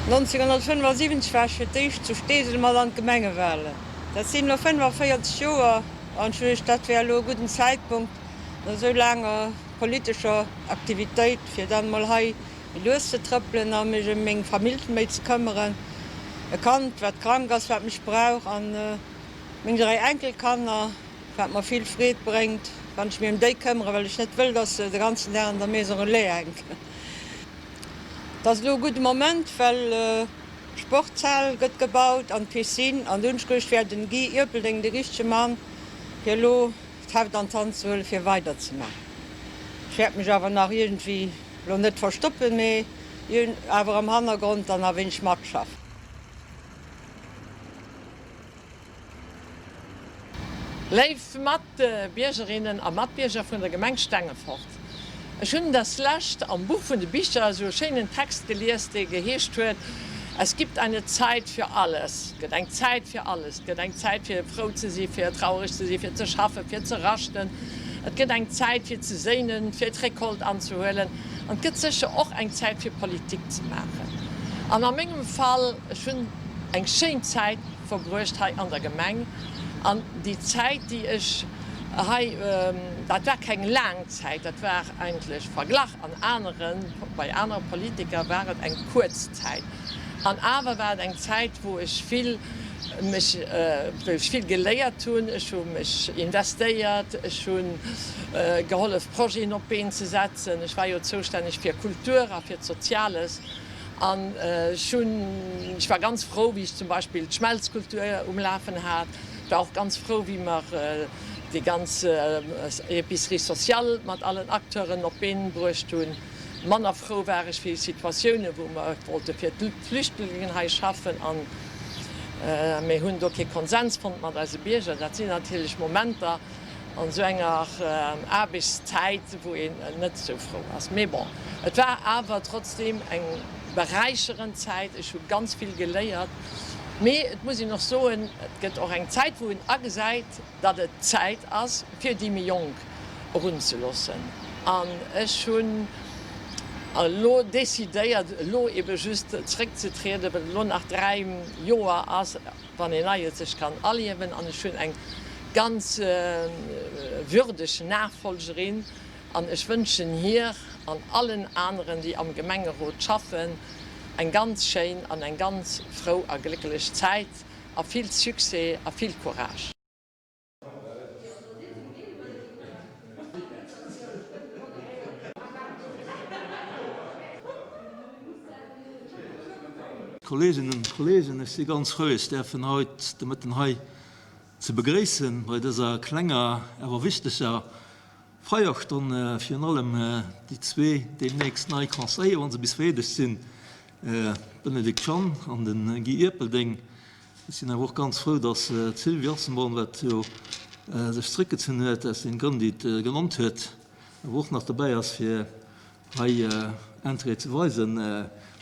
1975 war ech fir d'éischt zu Steesel mat an d'Gemengewalen. Dat sinn elo 45 Joer an ech hunn dat wär elo e gudden Zäitpunkt no esou laanger politescher Aktivitéit, fir dann emol hei méi lues ze trëppelen a mech ëm meng Famill méi ze këmmeren. E Kand, wat krank ass, wat mech brauch an meng 3 Enkelkanner, wat mer vill Freed bréngt, wann ech mech ëm déi këmmere, well ech net wëll, dass se de ganzen Dag an der Maison Relais hänken. Et ass elo e gudde Moment, well d'Sportshal gëtt gebaut an d'Piscine an do hunn ech geduecht, wär den Guy Ierpeldeng de richtege Mann, fir elo d'Heft an d'Hand ze huelen, fir weiderzemaachen. Ech wäert mech awer nach iergendwéi elo net verstoppen, mee awer am Hannergrond dann a wéineg matschaffen. Léif Matbiergerinnen a Matbierger vun der Gemeng Stengefort, ech hunn des Lescht am Buch vun de Bicher esou e schéinen Text gelies, dee geheescht huet, Es gibt eine Zeit für alles. Et gëtt eng Zäit fir alles. Et gëtt eng Zäit fir frou ze si, fir trauereg ze si, fir ze schaffen, fir ze raschten. Et gëtt eng Zäit fir ze séinen, fir d'Recolte anzehuelen. An et gëtt sécher och eng Zäit fir Politik ze maachen. An a mengem Fall, ech hunn eng schéin Zäit verbruecht hei an der Gemeng. An déi Zäit, déi ech hei, dat war keng laang Zäit, dat war eigentlech verglach an aneren, bei anere Politiker war et eng kuerz Zäit. An awer war et eng Zäit, wou ech vill mech, wou ech vill geléiert hunn. Ech hu mech investéiert, ech hu gehollef Projeten op d'Been ze setzen. Ech war jo zoustänneg fir Kultur a fir d'Soziales. An ech hunn, ech war ganz frou, wéi ech zum Beispill d'Schmelzkultur um Lafen hat. Ech war och ganz frou, wéi mer déi ganz Épicerie sociale mat allen Acteuren op d'Been bruecht hunn. Manner frou war ech fir déi Situatiounen, wou mer wollte fir d'Flüchtlingen hei schaffen an mir hunn do kee Konsens fonnt mat eise Bierger. Dat sinn natierlech Momenter an esou enger Aarbechtszäit, wou een net esou frou ass. Mee bon, et war awer trotzdeem eng beräicherend Zäit. Ech hu ganz vill geléiert. Mee et muss een och soen, et gëtt och eng Zäit, wou een agesäit, datt et Zäit ass, fir déi méi Jonk erunzeloossen. An ech hunn elo decidéiert, elo ebe just zréckzetrieden, well elo nach 3 Joer ass, wann een nei et sech kann aliewen. An ech hunn eng ganz würdeg Nachfolgerin an ech wënschen hir an allen aneren, déi am Gemengerot schaffen, eng ganz schéin an eng ganz frou a glécklech Zäit a vill Succès a vill Courage. Kolleeginnen, Kolleegen, ech si ganz frou, Iech däerfen haut de Mëtten hei ze begréissen bei dëser klenger, awer wichteger Feierstonn. Virun allem déi zwee deemnächst nei Conseiller, wa se bis vereedegt sinn, d'Bénédicte Schann an de Guy Ierpeldeng. Ech sinn awer och ganz frou, dass d'Sylvie Asselborn, wat jo sech zréckgezunn huet aus den Grënn, déi et genannt huet, awer och nach dobäi ass, fir hei Interêt ze weisen,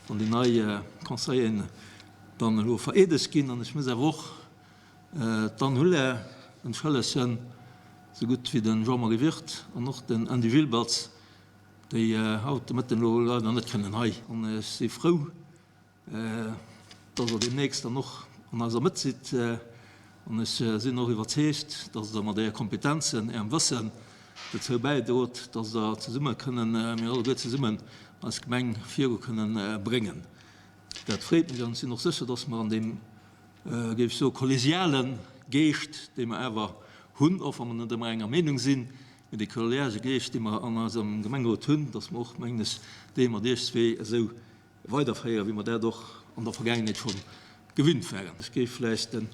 wann déi nei Conseilleren dann elo vereedegt ginn. An ech muss awer och d'Anne Huller entschëllegen, esou gutt wéi de Jean-Marie Wirth an och den Andy Gilbertz, déi haut de Mëtten elo leider net kënnen hei. An ech si frou, dass Der deemnächst dann och an eiser Mëtt sidd. An ech sinn och iwwerzeegt, dass Der mat Äre Kompetenzen, Ärem Wëssen dozou bäidrot, dass Der zesumme kënnen, mir alleguer zesummen eis Gemeng viru kënnen bréngen. Dat freet mech an ech sinn och sécher, dass mer an deem, géif ech soen, kollegiale Geescht, dee mer awer hunn, och wa mer net ëmmer enger Meenung sinn, mee dee kollegiale Geescht, dee mer an eisem Gemengerot hunn, dass mer och, mengen ech, dee mat Iech zwee esou weiderféieren, wéi mer dat och an der Vergaangenheet scho gewinnt waren. Ech géif vläicht de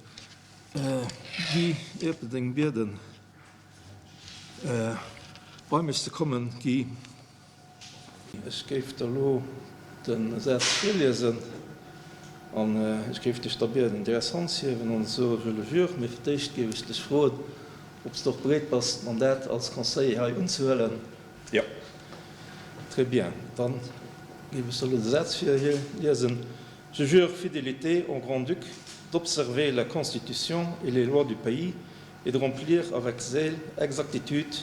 Guy Erpelding bieden, bei mech ze kommen. Guy. Ech géif der elo de Saz virliesen an ech géif dech da bieden, direkt d'Hand ze hiewen an ze soen, Je le jure. Mee fir d'éischt géif ech dech froen, ob s de och bereet bass, d'Mandat als Conseiller hei unzehuelen. Jo. Très bien. Dann géif ech der elo de Saz virliesen, Je jure fidélité au Grand-Duc, d'observer la Constitution et les lois du pays et de remplir avec zèle, exactitude,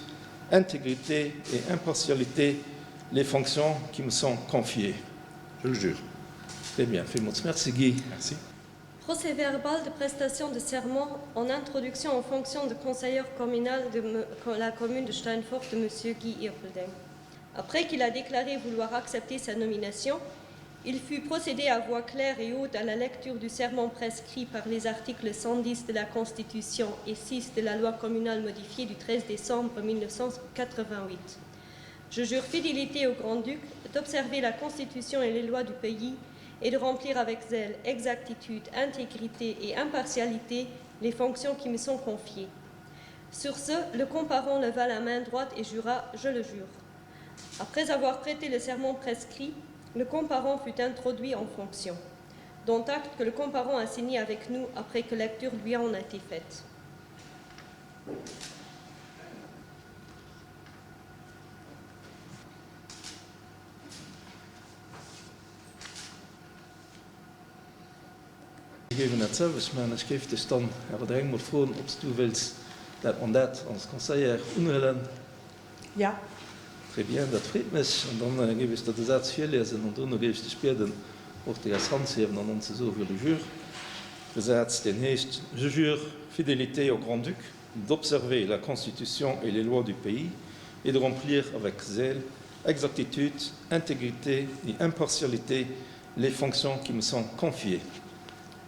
intégrité et impartialité les fonctions qui me sont confiées. Je le jure. Très bien, villmools Merci Guy. Merci. Procès-verbal de prestation de serment en introduction en fonction de conseillère communale de la commune de Steinfort de Monsieur Guy Irpeldeng. Après qu'il a déclaré vouloir accepter sa nomination, il fut procédé à voix claire et haute à la lecture du serment prescrit par les articles 110 de la Constitution et 6 de la loi communale modifiée du 13 décembre 1988. Je jure fidélité au Grand-Duc d'observer la Constitution et les lois du pays et de remplir avec zèle, exactitude, intégrité et impartialité les fonctions qui me sont confiées. Sur ce, le comparant leva la main droite et jura, je le jure. Après avoir prêté le serment prescrit, le comparant fut introduit en fonction, dont acte que le comparant a signé avec nous après que lecture lui en a été faite. Mir géiwen dat selwecht maachen. Ech géif dech dann awer direkt emol froen, ob s du wéilts dat Mandat als Conseillère unhuelen. Ja. Très bien, dat freet mech. An dann géif ech der de Saz virliesen an dono géif ech dech bieden, och déi eis Hand ze hiewen an dann ze soen, Je le jure. De Saz, deen heescht, Je jure fidélité au Grand-Duc, d'observer la Constitution et les lois du pays et de remplir avec zèle, exactitude, intégrité et impartialité les fonctions qui me sont confiées.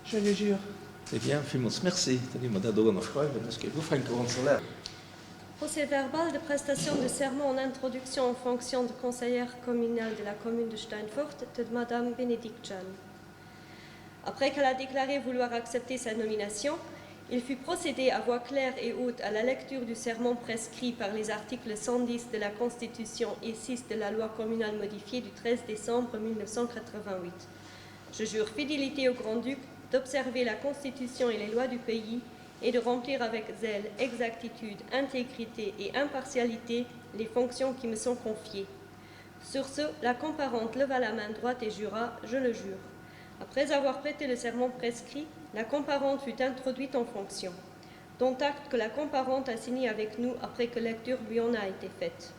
Je le jure. Très bien, villmools Merci. Da gi mer dat och ënnerschreiwen. Ech géif ufänken, wann s erlaabt. Procès-verbal de prestation de serment en introduction en fonction de conseillère communale de la commune de Steinfort de Madame Bénédicte Jeanne. Après qu'elle a déclaré vouloir accepter sa nomination, il fut procédé à voix claire et haute à la lecture du serment prescrit par les articles 110 de la Constitution et 6 de la loi communale modifiée du 13 décembre 1988. Je jure fidélité au Grand-Duc d'observer la Constitution et les lois du pays et de remplir avec zèle, exactitude, intégrité et impartialité les fonctions qui me sont confiées. Sur ce, la comparante leva la main droite et jura, je le jure. Après avoir prêté le serment prescrit, la comparante fut introduite en fonction, dont acte que la comparante a signé avec nous après que lecture lui en a été faite.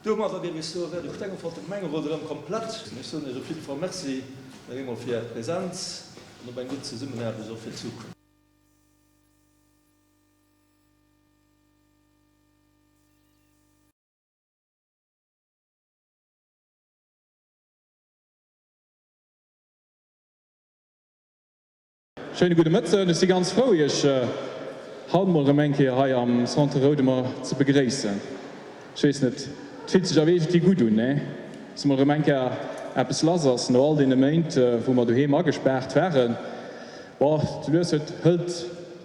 Domadder géif ech soen, wär de Stengeforter Gemengerot erëm komplett. Ech soen Iech op jidde Fall Merci nach eemol fir Är Präsenz an op eng gutt Zesummenaarbecht och fir d'Zukunft. Schéine gudde Mëtten. Ech si ganz frou Iech haut mol erëm eng Kéier hei am Centre Roudemer ze begréissen. Ech weess net, et fillt sech awer iergendwéi gutt un, nee? Dass mol erëm eng Kéier eppes lass ass no all deene Méint wou mer doheem agespaart waren. Bon, sou lues huet hëlt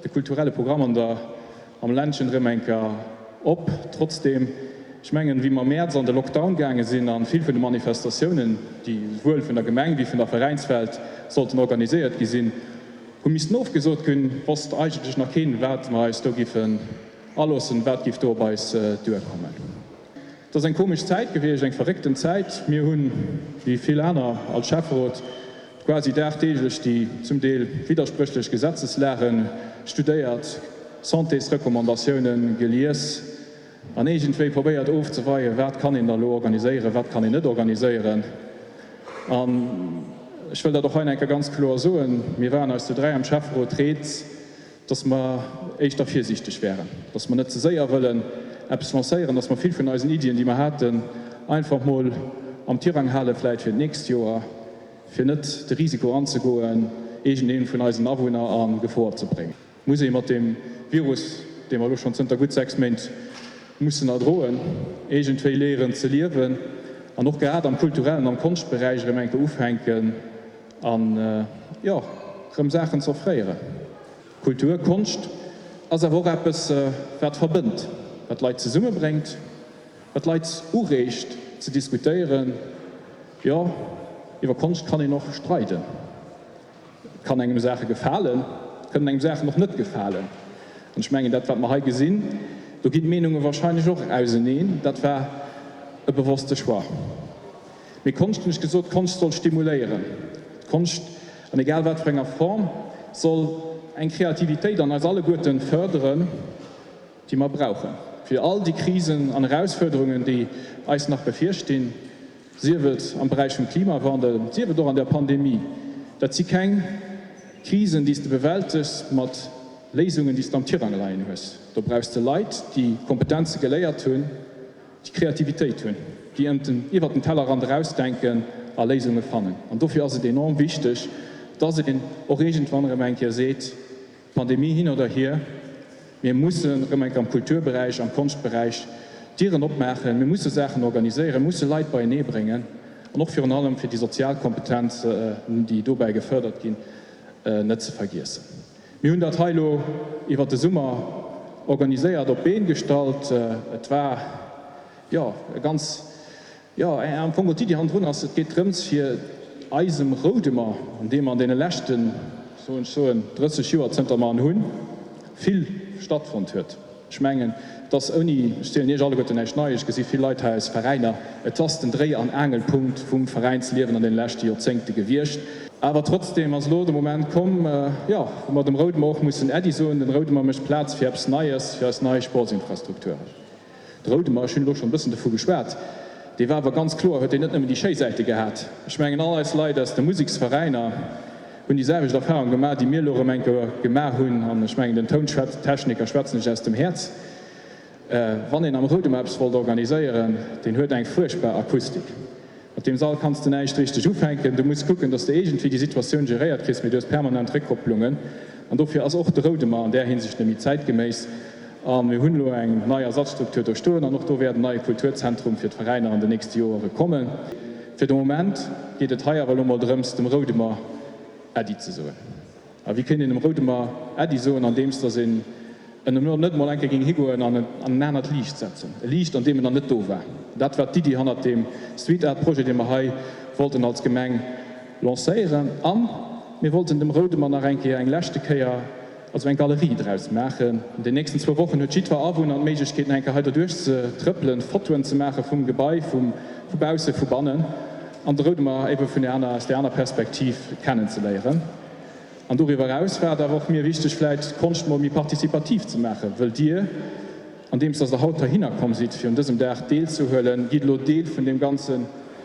de kulturelle Programm an der am Ländchen erëm eng Kéier op. Trotzdeem, ech mengen, wéi mer am Mäerz an de Lockdown gaange sinn a vill vun de Manifestatiounen, déi esouwuel vun der Gemeng wéi vun der Veräinswelt sollten organiséiert gi sinn, hu missten ofgesot ginn, wosst eigentlech nach keen, wat mer eis do giffen aloossen, wat giff do op eis duerkommen. Et ass eng komesch Zäit gewiescht, eng verréckten Zäit. Mir hunn, wéi vill aner als Schäfferot, quasi dagdeeglech déi zum Deel widderspréchlech Gesetzeslage studéiert, Santésrecommandatioune gelies an iergendwéi probéiert ofzeweien, wat kann een da lo organiséieren, wat kann een net organiséieren. An ech wëll dat och hei nach eng Kéier ganz kloer soen, Mir waren eis zu 3 am Schäfferot reets, dass mer éischter virsiichteg wären, dass mer net ze séier wëllen eppes lancéieren, dass mer vill vun eisen Iddien, déi mer haten, einfach mol am Tirang hale vläicht fir d'nächst Joer, fir net de Risiko anzegoen, iergendee vun eisen Awunner a Gefor ze bréngen. Muss ee mat deem Virus, dee mer elo schonn zënter gutt 6 Méint mussen erdroen, iergendwéi léieren ze liewen an och grad am kulturellen, am Konschtberäich erëm eng Kéier ufänken an, jo, erëm Saachen ze offréieren. Kultur, Konscht ass awer och eppes, wat verbënnt, wat d'Leit zesummebréngt, wat d'Leit ureegt ze diskutéieren. Jo, iwwer Konscht kann een och streiden. Et kann engem Saache gefalen, et kënnen engem Saachen och net gefalen. An ech mengen, dat wat mer hei gesinn, do ginn d'Meenunge wahrscheinlech och auseneen. Dat war e bewosste Choix. Mee Konscht, hunn ech gesot, Konscht soll stimuléieren. D'Konscht, an egal wat fir enger Form, soll. eng Kreativitéit an eis alleguerten fërderen, déi mer brauchen, fir all déi Krisen an Erausfuerderungen, déi eis nach bevirstinn, sief et am Beräich vum Klimawandel, sief et och an der Pandemie. Dat si keng Krisen, déi s de bewältegs mat Léisungen, déi s de am Tirang leien hues. Do brauchs de Leit, déi Kompetenze geléiert hunn, déi Kreativitéit hunn, déi iwwert den Tellerrand erausdenken a Léisunge fannen. An dofir ass et enorm wichteg, dass een och iergendwann erëm eng Kéier seet, Pandemie hin oder hier, mir mussen erëm eng Kéier am Kulturberäich, am Konschtberäich d'Dieren opmaachen, mir musse Saachen organiséieren, musse Leit beienee bréngen an och virun allem fir déi sozial Kompetenzen, déi dobäi gefërdert ginn, net ze vergiessen. Mir hunn dat hei elo iwwert de Summer organiséiert, op d'Been gestallt. Et war, jo, e ganz, jo, am Fong d'Iddi hannendrun ass, et geet drëms fir eisem Roudemer, an deem an deene leschten, soen ech soen, 30 Joer, zënter mer en hunn, vill stattfonnt huet. Ech mengen, et ass ouni, ech zielen Iech alleguerten näischt Neies, ech gesi vill Leit hei aus Veräiner, et ass den Dréi an Aangelpunkt vum Veräinsliewen an deene leschte Joerzéngte gewiescht. Awer trotzdem ass elo de Moment komm, jo, wou mer dem Roudemer och mussen Äddi soen. Den Roudemer mécht Plaz fir eppes Neies, fir eis nei Sportsinfrastrukturen. De Roudemer, ech hunn elo schonn e bëssen dovu geschwat, dee war awer ganz kloer, huet deen net nëmmen déi schéi Säite gehat. Ech mengen, all eis Leit aus de Museksveräiner hunn déi selwecht Erfahrung gemaach, déi mir elo erëm eng Kéier gemaach hunn, an ech mengen, den Tountechniker schwätzen ech aus dem Häerz, Wann een am Roudemer eppes wollt organiséieren, deen huet eng fuerchtbar Akustik. Mat deem Sall kanns de näischt richteg ufänken. Du muss kucken, dass de iergendwéi déi Situatioun geréiert kriss, mee du hues permanent Réckkopplungen. An dofir ass och de Roudemer an där Hinsicht net méi zäitgeméiss. A mir hunn elo eng nei Ersatzstruktur do stoen an och do wäert en neie Kulturzentrum fir d'Veräiner an den nächste Joere kommen. Fir de Moment geet et hei awer elo mol drëms, dem Roudemer Äddi ze soen. A wéi kéint een dem Roudemer Äddi soen, andeems datt een en elo net emol eng Kéier géing higoen an en an en anert Liicht setzen, e Liicht, an deem en nach net do war. Dat war d'Iddi hannert deem Street Art Projet, dee mer hei wollten als Gemeng lancéieren. A mir wollten dem Roudemer nach eng Kéier, eng leschte Kéier, also eng Galerie draus maachen. An den nächsten zwou Wochen huet jiddwer Awunner d'Méiglechkeet, nach eng Kéier hei derduerch ze trëppelen, Fotoen ze maache vum Gebai, vu bausse, vu bannen, an de Roudemer ebe vun där aner, aus där aner Perspektiv kennenzeléieren. An doriwwer eraus war et awer och mir wichteg, vläit d'Konscht mol méi participativ ze maachen. Wëll Dir, andeems dass Der haut heihinner komm sidd, fir un dësem Dag deelzehuelen, gitt elo Deel vun deem ganze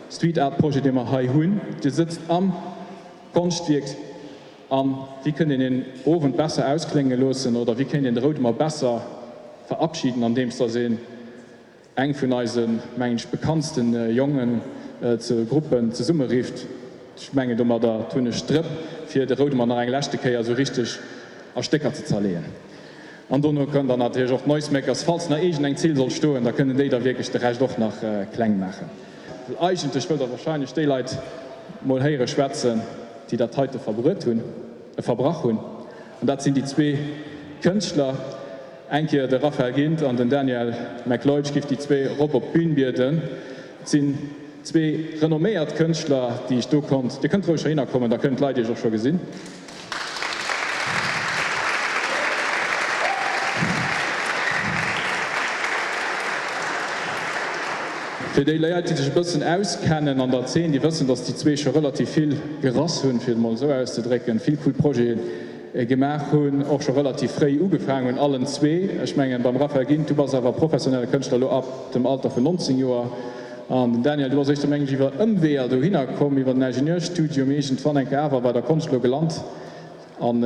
Street Art Projet, dee mer hei hunn. Dir sëtzt am Konschtwierk. A wéi kënnt een een Owend besser ausklénge loossen oder wéi kéint een de Roudemer besser verabschieden, andeems dass een eng vun eise, mengen ech, bekanntsten Jongen ze Gruppen zesummerifft. Ech mengen domadder hunn ech d'Drëpp fir de Roudemer nach eng leschte Kéier esou richteg a Stécker ze zerleeën. An dono kënnt dann natierlech och d'Noisemakers, falls nach iergend eng Zill sollt stoen, da kënnen déi da wierklech de Rescht och nach kleng maachen. Well eigentlech wëllt Der wahrscheinlech déi Leit mol héiere schwätzen, déi dat heite verbruet hunn, verbrach hunn. An dat sinn déi zwee Kënschtler, eng Kéier de Raphael Gindt an den Daniel McLeod. Ech géif déi zwee erop op d'Bün bieden. Et sinn zwee renomméiert Kënschtler, déi ech do konnt. Dir kënnt roueg heihinner kommen, da kënnen d'Leit Iech och scho gesinn. Fir déi Leit, déi sech e bëssen auskennen an der Zeen, déi wëssen, dass déi zwee scho relativ vill gerass hunn, fir et emol esou auszedrécken, vill cool Projete gemaach hunn, och scho relativ fréi ugefaangen hunn, allen zwee. Ech mengen, beim Raphael Gindt, du bass awer professionelle Kënschtler elo ab dem Alter vun 19 Joer. An den Daniel, du bass éischter, mengen ech, iwwer Ëmweeër dohinner komm, iwwer den Ingenieurstudium, iergendwann eng Kéier awer bei der Konscht elo gelant an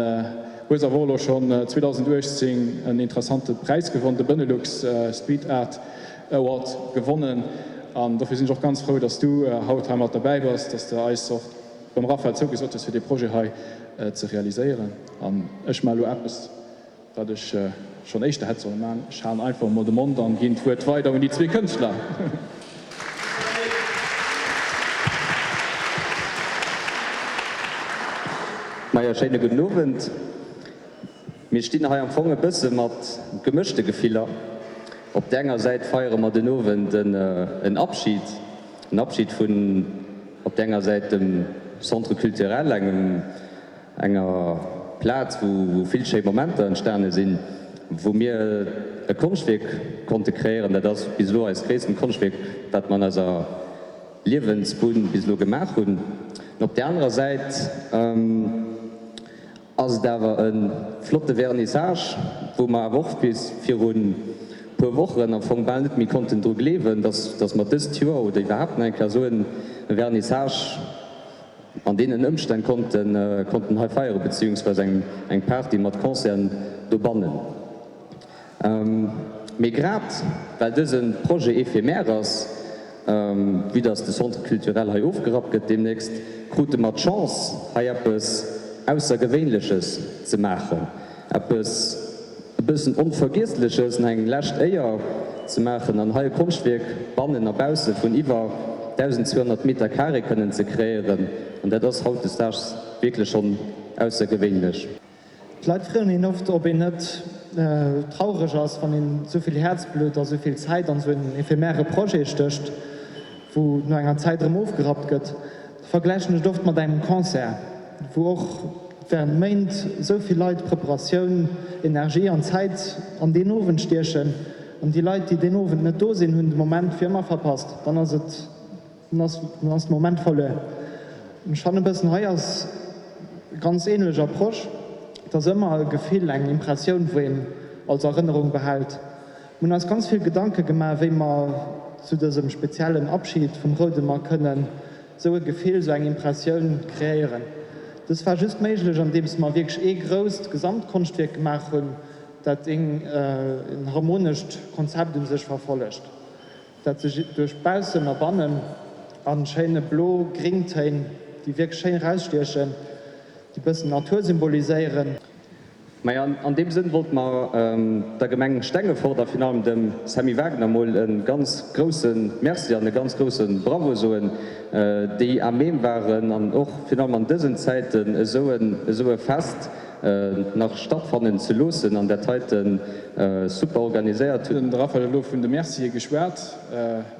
hues awer och elo schonn 2018 en interessante Präis gewonnen, de Benelux Street Art Award gewonnen. An dofir sinn ech och ganz frou, dass du haut hei mat derbäi bass, dass de eis och beim Raphael zougesot hues, fir dee Projet hei ze realiséieren. An ech maache elo eppes. Wat ech schonn éischter hätt solle man, ech halen einfach emol de Mond an ginn d'Wuert weider un déi zwee Kënschtler. Majo, schéine gudden Owend. Mir stinn hei am Fong e bësse mat gemëschte Gefiller. Op där enger Säit feiere mer den Owend en Abschid, en Abschid vun op där enger Säit dem Centre culturel, engem Enger Plaz, wou vill schéi Momenter entstane sinn, wou mir e Konschtwierk konnte kreéieren. Dat ass bis elo eist gréissten Konschtwierk, wat mer an eiser Liewensbunn bis elo gemaach hunn. An op där anerer Säit. Ass et awer e flotte Vernissage, wou mer awer och bis virun puer Wochen am Fong bal net méi konnten dru gleewen, dass dass mer dëst Joer oder iwwerhaapt nach eng Kéier esou e Vernissage an deenen Ëmstänn konnten konnten hei feieren, beziehungsweise eng eng Party mat Concerten dobannen. Mee grad well dëse Projet éphémère ass, vue dass de Centre culturel hei ofgerappt gëtt deemnächst, krute mer d'Chance hei eppes Aussergewéinleches ze maachen, eppes e bëssen Onvergiessleches, nach eng lescht Éier ze maachen an hei e Konschtwierk bannen a bausse vun iwwer 1.200 Meter carré kënnen ze kreéieren. An dat ass hautdesdaags wierklech schonn aussergewéinlech. D'Leit froen een oft, ob een net traureg ass, wann een esou vill Häerzblutt a sou vill Zäit an esou en éphémère Projet stécht, wou no enger Zäit erëm ofgerappt gëtt. Da vergläichen ech et oft mat engem Concert, wou och während Méint esou vill Leit Preparatioun, Energie an Zäit an deen Owend stiechen, an déi Leit, déi deen Owend net do sinn, hunn de Moment fir ëmmer verpasst. Dann ass et. Dann ass dann ass de Moment verluer. Ech fannen e bëssen hei ass ganz ähnlech Approche. Et ass ëmmer e Gefill, eng Impressioun wou een als Erënnerung behält. Mir hunn eis ganz vill Gedanke gemaach wéi mer zu dësem speziellen Abschied vum Roudemer kënnen esou e Gefill, esou eng Impressioun kreéieren. Dës war just méiglech andeems mer wierklech ee grousst Gesamtkonschtwierk gemaach hunn, dat een harmonescht Konzept un sech verfollegt. Dat sech duerch baussen a bannen an schéine blo-gring Téin, déi wierklech schéin erausstiechen, déi bëssen Natur symboliséieren. Maja, an deem Sënn wollte mer der Gemeng Stengefort a virun allem dem Sammy Wagner mol e ganz grousse Merci an e ganz grousse Bravo soen, déi à même waren an och virun allem an dësen Zäiten esou e Fest nach stattfannen ze loossen an dat heiten super organiséiert hunn. De Raphaël huet elo vun de Mercië geschwat.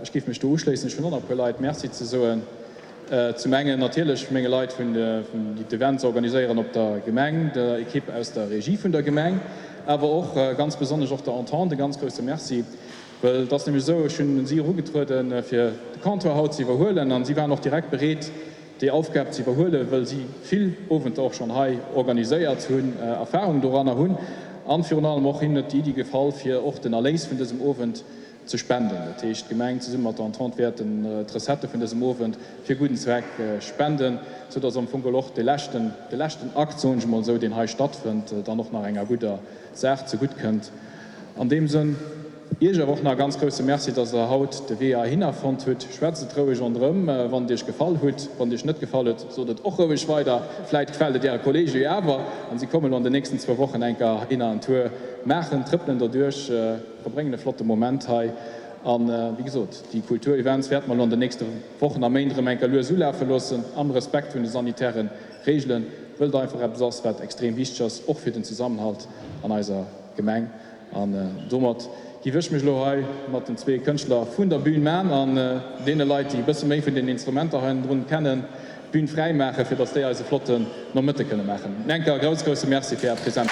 Ech géif mech do uschléissen. Ech hunn och nach e puer Leit Merci ze soen. Zum engen natierlech menge Leit, déi d'Events organiséieren op der Gemeng, der Ekipp aus der Regie vun der Gemeng, awer och ganz besonnesch och der Entente e ganz grousse Merci. Well et ass nämlech esou, ech hunn un si erugetrueden, fir de Comptoir haut ze iwwerhuelen, a si waren och direkt bereet, déi Aufgab ze iwwerhuelen, wëll si vill Owenter och schonn hei organiséiert hunn, Erfahrung doranner hunn an virun allem och hinnen huet déi Iddi gefall, fir och den Erléis vun dësem Owend ze spenden. Dat heescht, d'Gemeng zesumme mat der Entente wäerten d'Recettë vun dësem Owend fir gudden Zweck spenden, sou dass am Fong geholl och de leschten, de leschten Akt, soen ech emol esou, deen hei stattfënnt, dann och nach enger gudder Saach zegutt kënnt. An deem Sënn Iech awer och nach e ganz grousse Merci, dass Der haut de Wee heihinner fonnt hutt. Schwätzt et roueg ronderëm, wann et Iech gefall hutt. Wann et Iech net gefall huet, sot et och roueg weider. Vläit gefält et Äre Kolleege jo awer an si kommen elo an den nächsten zwou Wochen enker heihinner en Tour maachen, trëppelen derduerch, verbréngen e flotte Moment hei. A wéi gesot, déi Kulturevents wäerte mer elo an den nächste Wochen a Méint erëm enker lues ulafe loossen, am Respekt vun de sanitäre Reegelen, wëll et einfach eppes ass, wat extrem wichteg ass, och fir den Zesammenhalt an eiser Gemeng. An domat giff ech mech elo hei mat den zwee Kënschtler vun der Bühn man an deene Leit, déi e bësse méi vun den Instrumenter hannendrun kennen, d'Bühn fräi maachen, fir dass déi eis e flotten Nomëtte kënne maachen. Enker e grouss, grousse Merci fir Är Präsenz.